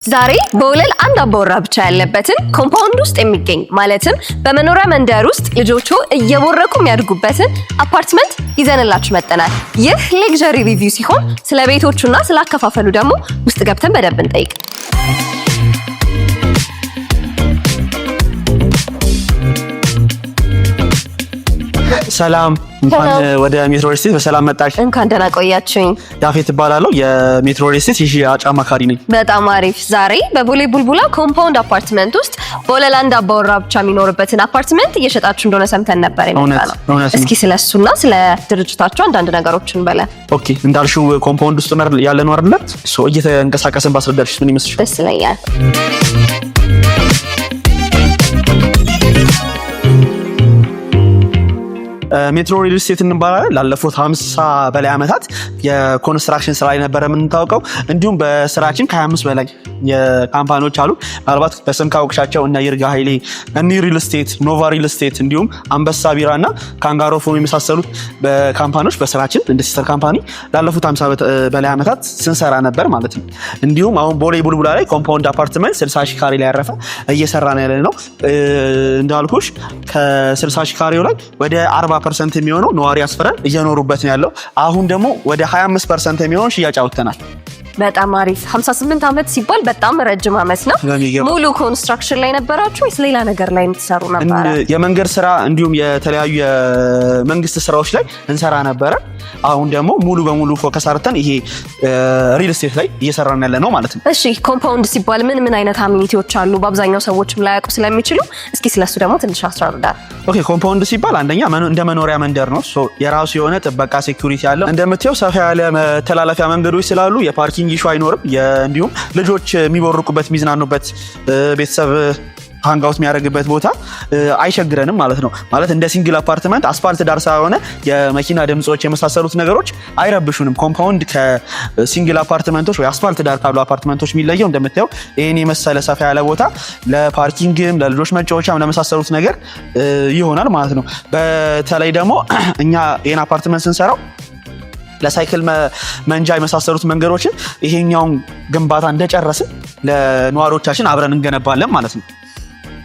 ዛሬ በወለል አንድ አባወራ ብቻ ያለበትን compound ውስጥ የሚገኝ፣ ማለትም በመኖሪያ መንደር ውስጥ ልጆቹ እየቦረቁ የሚያድጉበትን አፓርትመንት ይዘንላችሁ መጥተናል። ይህ luxury review ሲሆን ስለ ቤቶቹና ስለ አከፋፈሉ ደግሞ ውስጥ ገብተን በደንብ እንጠይቅ። ሰላም፣ እንኳን ወደ ሜትሮ ሪል ስቴት በሰላም መጣሽ። እንኳን ደህና ቆያችሁኝ። ያፌት እባላለሁ፣ የሜትሮ ሪል ስቴት የሽያጭ አማካሪ ነኝ። በጣም አሪፍ። ዛሬ በቦሌ ቡልቡላ compound አፓርትመንት ውስጥ በወለል አንድ አባወራ ብቻ የሚኖርበትን አፓርትመንት እየሸጣችሁ እንደሆነ ሰምተን ነበር የመጣነው። እውነት ነው። እስኪ ስለሱና ስለ ድርጅታችሁ አንዳንድ ነገሮችን በለን። Okay፣ እንዳልሽው compound ውስጥ ያለ ነው አይደለ? So እየተንቀሳቀስን ባስረዳሽ ምን ይመስልሻል? ደስ ይለኛል። ሜትሮ ሪል ስቴት እንባላለን። ላለፉት 50 በላይ ዓመታት የ construction ስራ ላይ ነበረ የምንታወቀው። እንዲሁም በስራችን ከ25 በላይ የ company ዎች አሉ። ምናልባት በስም ካወቅሻቸው እነ ይርጋ ኃይሌ፣ እኒ ሪል ስቴት፣ ኖቫ ሪል ስቴት እንዲሁም አንበሳ ቢራ እና ካንጋሮ ፎም የመሳሰሉት በ company ዎች በስራችን እንደ sister company ላለፉት 50 በላይ ዓመታት ስንሰራ ነበር ማለት ነው። እንዲሁም አሁን ቦሌ ቡልቡላ ላይ compound አፓርትመንት 60 ሺህ ካሬ ላይ ያረፈ እየሰራ ነው ያለ ነው። እንዳልኩሽ ከ60 ሺህ ካሬው ላይ ወደ 40% የሚሆነው ነዋሪ አስፍረን እየኖሩበት ነው ያለው። አሁን ደግሞ ወደ 25% የሚሆነው ሽያጭ አውጥተናል። በጣም አሪፍ። 58 ዓመት ሲባል በጣም ረጅም ዓመት ነው። በሚገባ። ሙሉ construction ላይ ነበራችሁ ወይስ ሌላ ነገር ላይ የምትሰሩ ነበረ? የመንገድ ስራ እንዲሁም የተለያዩ የመንግስት ስራዎች ላይ እንሰራ ነበረ። አሁን ደግሞ ሙሉ በሙሉ focus አድርገን ይሄ ሪል ስቴት ላይ እየሰራን ያለ ነው ማለት ነው። እሺ፣ compound ሲባል ምን ምን አይነት amenity ዎች አሉ? በአብዛኛው ሰዎችም ላያውቁ ስለሚችሉ እስኪ ስለሱ ደግሞ ትንሽ አስረዳን። Okay፣ compound ሲባል አንደኛ እንደ መኖሪያ መንደር ነው። So የራሱ የሆነ ጥበቃ security አለው። እንደምታየው ሰፋ ያለ መተላለፊያ መንገዶች ስላሉ የ parking issue አይኖርም። እንዲሁም ልጆች የሚቦርቁበት፣ የሚዝናኑበት፣ ቤተሰብ hangout የሚያደርግበት ቦታ አይቸግረንም ማለት ነው። ማለት እንደ single አፓርትመንት አስፋልት ዳር ስለሆነ የመኪና ድምጾች የመሳሰሉት ነገሮች አይረብሹንም። Compound ከ single አፓርትመንቶች ወይ አስፋልት ዳር ካሉ አፓርትመንቶች የሚለየው እንደምታየው ይህን የመሰለ ሰፋ ያለ ቦታ ለ parking ም ለልጆች መጫወቻም ለመሳሰሉት ነገር ይሆናል ማለት ነው። በተለይ ደግሞ እኛ ይህን አፓርትመንት ስንሰራው ለሳይክል መንጃ የመሳሰሉት መንገዶችን ይሄኛውን ግንባታ እንደጨረስን ለነዋሪዎቻችን አብረን እንገነባለን ማለት ነው።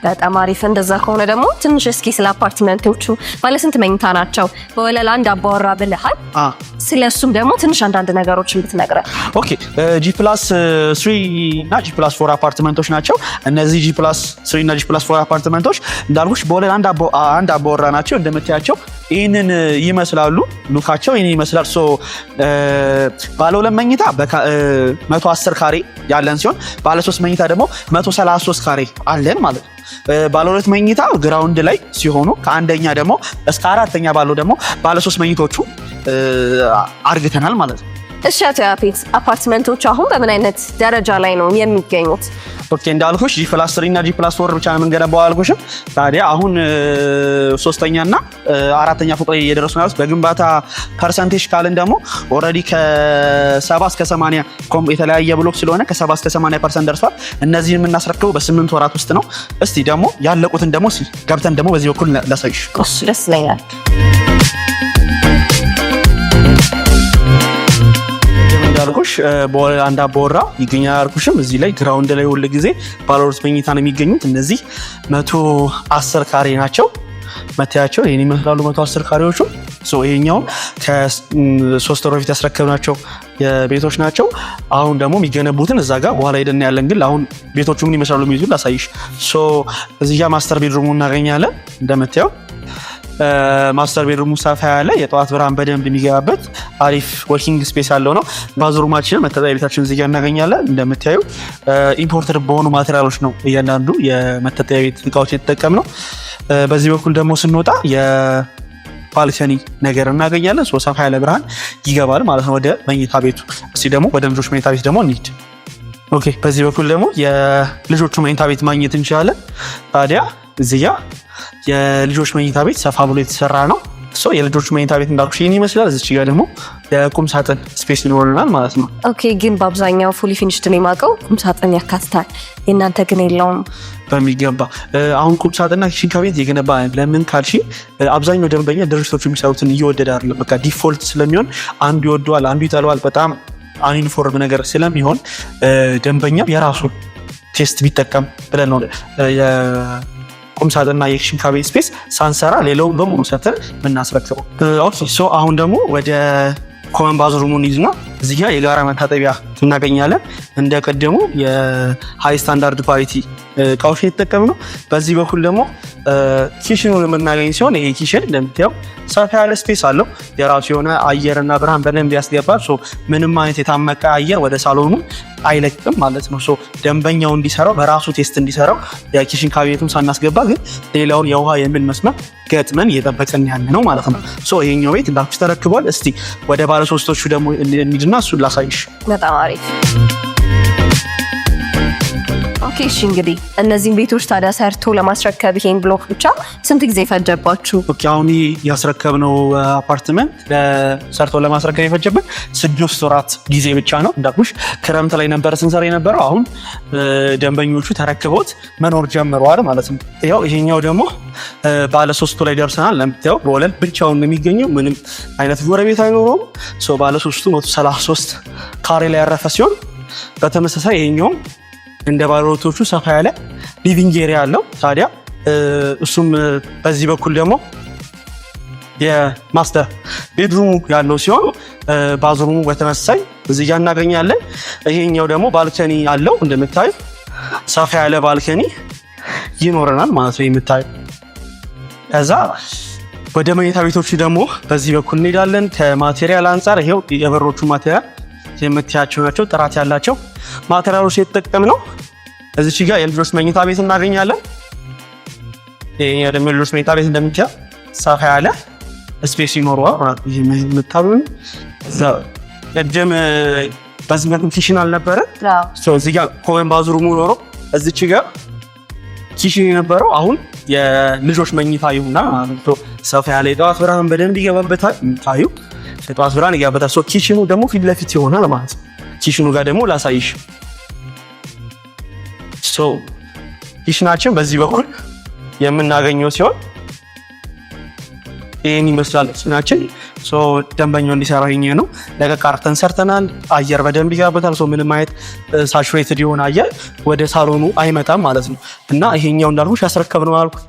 በጣም አሪፍ። እንደዛ ከሆነ ደግሞ ትንሽ እስኪ ስለ አፓርትመንቶቹ፣ ባለ ስንት መኝታ ናቸው? በወለል አንድ አባወራ ብለሃል። ስለ እሱም ደግሞ ትንሽ አንዳንድ ነገሮችን ብትነግረን። Okay፣ G+3 እና G+4 አፓርትመንቶች ናቸው። እነዚህ G+3 እና G+4 አፓርትመንቶች እንዳልኩሽ በወለል አንድ አባወራ ናቸው። እንደምታያቸው ይህንን ይመስላሉ። Look ኣቸው ይህንን ይመስላል። So ባለ ሁለት መኝታ 110 ካሬ ያለን ሲሆን ባለ ሶስት መኝታ ደግሞ 133 ካሬ አለን ማለት ነው። ባለ ሁለት መኝታ ground ላይ ሲሆኑ ከአንደኛ ደግሞ እስከ አራተኛ ባለው ደግሞ ባለ ሶስት መኝቶቹ አርግተናል ማለት ነው። እሺ አቶ ያፌት፣ አፓርትመንቶቹ አሁን በምን አይነት ደረጃ ላይ ነው የሚገኙት? Okay፣ እንዳልኩሽ G+3 እና G+4 ብቻ ነው የምንገነባው አልኩሽም። ታዲያ አሁን ሶስተኛ እና አራተኛ ፎቅ ላይ እየደረሱ ነው ያሉት። በግንባታ percentage ካልን ደግሞ already ከ70 እስከ 80፣ የተለያየ block ስለሆነ ከ70 እስከ 80% ደርሷል። እነዚህን የምናስረክበው በ8 ወራት ውስጥ ነው። እስቲ ደግሞ ያለቁትን ደግሞ እስቲ ገብተን ደግሞ በዚህ በኩል ላሳይሽ። እሱ ደስ ይለኛል። እንዳልኩሽ በወለል አንድ አባወራ ይገኛል አልኩሽም። እዚህ ላይ ground ላይ ሁል ጊዜ ባለ ሁለት መኝታ ነው የሚገኙት። እነዚህ 110 ካሬ ናቸው። መታያቸው ይህን ይመስላሉ 110 ካሬዎቹ። So ይሄኛው ከ3 ወር በፊት ያስረከብናቸው የቤቶች ናቸው። አሁን ደግሞ የሚገነቡትን እዛ ጋር በኋላ ሄደን ያለን፣ ግን አሁን ቤቶቹ ምን ይመስላሉ የሚሉትን ላሳይሽ። So እዚህ ጋር master bedroom ኡ እናገኛለን። እንደምታየው master bedroom ኡ ሰፋ ያለ፣ የጠዋት ብርሃን በደንብ የሚገባበት፣ አሪፍ working space ያለው ነው። Bathroom ኣችንን፣ መታጠቢያ ቤታችን እዚህ ጋር እናገኛለን። እንደምታዩ imported በሆኑ material ኦች ነው እያንዳንዱ የመታጠቢያ ቤት እቃዎች የተጠቀምነው። በዚህ በኩል ደግሞ ስንወጣ የ balcony ነገር እናገኛለን። So ሰፋ ያለ ብርሃን ይገባል ማለት ነው ወደ መኝታ ቤቱ። እስቲ ደግሞ ወደ ልጆች መኝታ ቤት ደግሞ እንሂድ። Okay፣ በዚህ በኩል ደግሞ የልጆቹ መኝታ ቤት ማግኘት እንችላለን። ታዲያ እዚህ ጋ የልጆች መኝታ ቤት ሰፋ ብሎ የተሰራ ነው። So የልጆቹ መኝታ ቤት እንዳልኩሽ ይህን ይመስላል። እዚች ጋር ደግሞ የቁም ሳጥን space ይኖረናል ማለት ነው። Okay፣ ግን በአብዛኛው fully finished ነው የማውቀው ቁም ሳጥን ያካትታል። የእናንተ ግን የለውም። በሚገባ፣ አሁን ቁም ሳጥንና kitchen cabinet የገነባ ለምን ካልሽ አብዛኛው ደንበኛ ድርጅቶቹ የሚሰሩትን እየወደደ አይደለም። በቃ default ስለሚሆን አንዱ ይወደዋል፣ አንዱ ይጠለዋል። በጣም አንዩኒፎርም ነገር ስለሚሆን ደንበኛው የራሱን taste ቢጠቀም ብለን ነው የቁም ሳጥንና የ kitchen cabinet space ሳንሰራ ሌላውን በሙሉ ሰርተን የምናስረክበው። So አሁን ደግሞ ወደ common bathroom ኡን ይዝና እዚህ ጋር የጋራ መታጠቢያ እናገኛለን። እንደ ቀደሙ የ high standard quality እቃዎች የተጠቀምነው። በዚህ በኩል ደግሞ kitchen ኡን የምናገኝ ሲሆን ይሄ kitchen እንደምታየው ሰፋ ያለ space አለው። የራሱ የሆነ አየርና ብርሃን በደንብ ያስገባል። ምንም አይነት የታመቀ አየር ወደ ሳሎኑ አይለቅም ማለት ነው። ደንበኛው እንዲሰራው በራሱ taste እንዲሰራው የ kitchen cabinet ኡን ሳናስገባ ግን ሌላውን የውሃ የምን መስመር ገጥመን እየጠበቅን ያለ ነው ማለት ነው። ይሄኛው ቤት እንዳልኩሽ ተረክቧል። እስቲ ወደ ባለ ሶስቶቹ ደግሞ እንሂድና እሱን ላሳይሽ። በጣም አሪፍ። Okay እሺ፣ እንግዲህ እነዚህን ቤቶች ታዲያ ሰርቶ ለማስረከብ ይሄን block ብቻ ስንት ጊዜ ፈጀባችሁ? Okay አሁን ያስረከብነው አፓርትመንት ሰርቶ ለማስረከብ የፈጀብን 6 ወራት ጊዜ ብቻ ነው። እንዳልኩሽ ክረምት ላይ ነበረ ስንሰራ የነበረው። አሁን ደንበኞቹ ተረክቦት መኖር ጀምረዋል ማለት ነው። ያው ይሄኛው ደግሞ ባለ ሶስቱ ላይ ደርሰናል። ለምታየው በወለል ብቻውን ነው የሚገኘው። ምንም አይነት ጎረቤት አይኖረውም። ባለ ሶስቱ 133 ካሬ ላይ ያረፈ ሲሆን በተመሳሳይ ይሄኛውም እንደ ባለሁለቶቹ ሰፋ ያለ living area አለው። ታዲያ እሱም በዚህ በኩል ደግሞ የ master bedroom ኡ ያለው ሲሆን bathroom ኡ በተመሳሳይ እዚህ ጋር እናገኛለን። ይሄኛው ደግሞ balcony አለው። እንደምታዩ ሰፋ ያለ balcony ይኖረናል ማለት ነው የምታዩ። ከዛ ወደ መኝታ ቤቶቹ ደግሞ በዚህ በኩል እንሄዳለን። ከ material አንጻር ይሄው የበሮቹ material የምታያቸው ናቸው። ጥራት ያላቸው material ኦች የተጠቀምነው። እዚች ጋር የልጆች መኝታ ቤት እናገኛለን። ይሄኛው ደግሞ የልጆች መኝታ ቤት እንደምታየው ሰፋ ያለ space ይኖረዋል ማለት ነው። ይሄ የምታዩን ቅድም በዚህ መልኩ kitchen አልነበረ። እዚህ ጋር common bathroom ኡ ኖሮ እዚች ጋር kitchen የነበረው አሁን የልጆች መኝታ ይሁና ማለት ነው። ሰፋ ያለ የጠዋት ብርሃን በደንብ ይገባበታል። የምታዩ የጠዋት ብርሃን ይገባበታል። Kitchen ኡ ደግሞ ፊት ለፊት ይሆናል ማለት ነው። Kitchen ኡ ጋር ደግሞ ላሳይሽ። Kitchen ኣችን በዚህ በኩል የምናገኘው ሲሆን ይህን ይመስላል kitchen ኣችን። ደንበኛው እንዲሰራ ይሄ ነው። ለቀቅ አርተን ሰርተናል። አየር በደንብ ይገባበታል። ምንም አይነት saturated የሆነ አየር ወደ ሳሎኑ አይመጣም ማለት ነው። እና ይሄኛው እንዳልኩሽ ያስረከብነው አልኩት።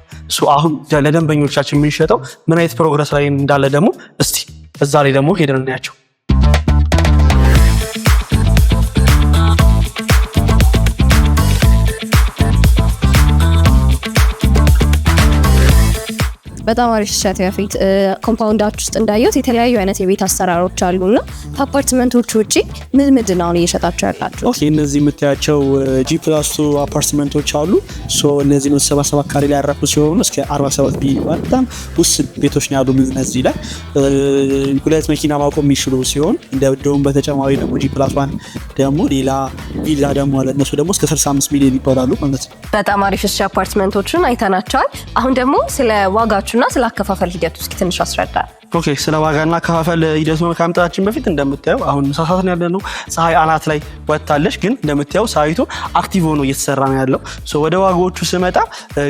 አሁን ለደንበኞቻችን የምንሸጠው ምን አይነት progress ላይ እንዳለ ደግሞ እስቲ እዛ ላይ ደግሞ ሄደን እናያቸው። በጣም አሪፍ ሸት ያፌት፣ compound ኣችሁ ውስጥ እንዳየሁት የተለያዩ አይነት የቤት አሰራሮች አሉና ከአፓርትመንቶቹ ውጪ ምን ምንድን ነው አሁን እየሸጣችሁ ያላችሁ? Okay፣ እነዚህ የምታያቸው G+2 አፓርትመንቶች አሉ። So እነዚህ 177 ካሬ ላይ ያረፉ ሲሆኑ እስከ 47 ቢሊዮን በጣም ውስን ቤቶች ነው ያሉ። እነዚህ ላይ ሁለት መኪና ማቆም የሚችሉ ሲሆን እንደውም በተጨማሪ ደግሞ G+1 ደግሞ ሌላ ቪላ ደግሞ አለ። እነሱ ደግሞ እስከ 65 ሚሊዮን ይባላሉ ማለት ነው። በጣም አሪፍ። እሺ፣ አፓርትመንቶቹን አይተናቸዋል። አሁን ደግሞ ስለ ዋጋችሁና ስለ አከፋፈል ሂደቱ እስኪ ትንሽ አስረዳ። Okay፣ ስለ ዋጋና አከፋፈል ሂደቱ ከመምጣታችን በፊት እንደምታየው አሁን ምሳ ሰዓት ነው ያለነው። ፀሐይ አናት ላይ ወጥታለች፣ ግን እንደምታየው site ኡ active ሆኖ እየተሰራ ነው ያለው። So ወደ ዋጋዎቹ ስመጣ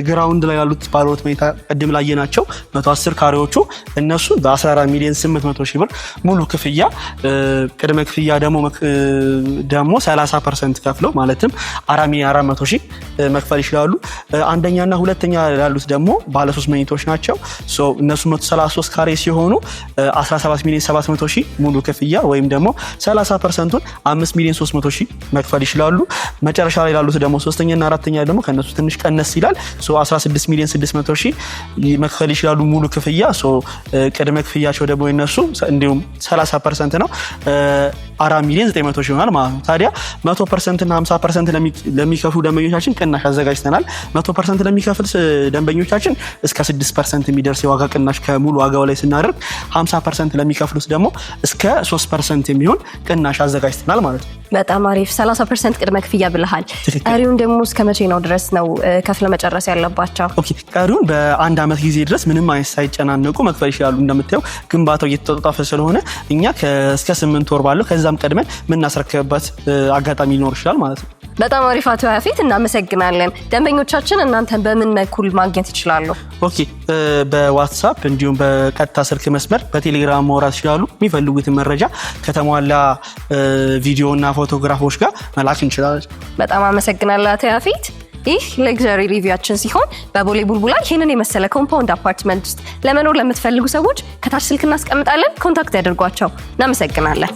ground ላይ ያሉት ባለ ሁለት መኝታ ቅድም ላየናቸው 110 ካሬዎቹ እነሱ በ14 ሚሊዮን 800 ሺህ ብር ሙሉ ክፍያ፣ ቅድመ ክፍያ ደግሞ 30% ከፍለው ማለትም 4 ሚሊዮን 400 ሺህ መክፈል ይችላሉ። አንደኛና ሁለተኛ ያሉት ደግሞ ባለ ሶስት መኝታዎች ናቸው። So እነሱ 133 ካሬ ሲሆኑ 17 ሚሊዮን 700 ሺህ ሙሉ ክፍያ ወይም ደግሞ 30%ቱን 5 ሚሊዮን 300 ሺህ መክፈል ይችላሉ። መጨረሻ ላይ ላሉት ደግሞ ሶስተኛና አራተኛ ደግሞ ከነሱ ትንሽ ቀነስ ይላል። So 16 ሚሊዮን 600 ሺህ መክፈል ይችላሉ ሙሉ ክፍያ። So ቅድመ ክፍያቸው ደግሞ የነሱ እንዲሁም 30% ነው፣ 4 ሚሊዮን 900 ሺህ ይሆናል ማለት ነው። ታዲያ 100% እና 50% ለሚከፍሉ ደንበኞቻችን ቅናሽ አዘጋጅተናል። 100% ለሚከፍል ደንበኞቻችን እስከ 6% የሚደርስ የዋጋ ቅናሽ ከሙሉ ዋጋው ላይ ስናደርግ 50% ለሚከፍሉት ደግሞ እስከ 3% የሚሆን ቅናሽ አዘጋጅተናል ማለት ነው። በጣም አሪፍ። 30% ቅድመ ክፍያ ብለሃል። ቀሪውን ደግሞ እስከ መቼ ነው ድረስ ነው ከፍለ መጨረስ ያለባቸው? Okay፣ ቀሪውን በአንድ ዓመት ጊዜ ድረስ ምንም አይነት ሳይጨናነቁ መክፈል ይችላሉ። እንደምታየው ግንባታው እየተጧጧፈ ስለሆነ እኛ እስከ 8 ወር ባለው ከዛም ቀድመን የምናስረክብበት አጋጣሚ ሊኖር ይችላል ማለት ነው። በጣም አሪፍ አቶ ያፌት፣ እናመሰግናለን። ደንበኞቻችን እናንተን በምን መልኩ ማግኘት ይችላሉ? Okay፣ በ WhatsApp እንዲሁም በቀጥታ ስልክ መስመር፣ በቴሌግራም ማውራት ይችላሉ። የሚፈልጉትን መረጃ ከተሟላ ቪዲዮ እና ፎቶግራፎች ጋር መላክ እንችላለን። በጣም አመሰግናለሁ አቶ ያፌት። ይህ luxury review ኣችን ሲሆን በቦሌ ቡልቡላ ይህንን የመሰለ compound አፓርትመንት ውስጥ ለመኖር ለምትፈልጉ ሰዎች ከታች ስልክ እናስቀምጣለን። Contact ያድርጓቸው። እናመሰግናለን።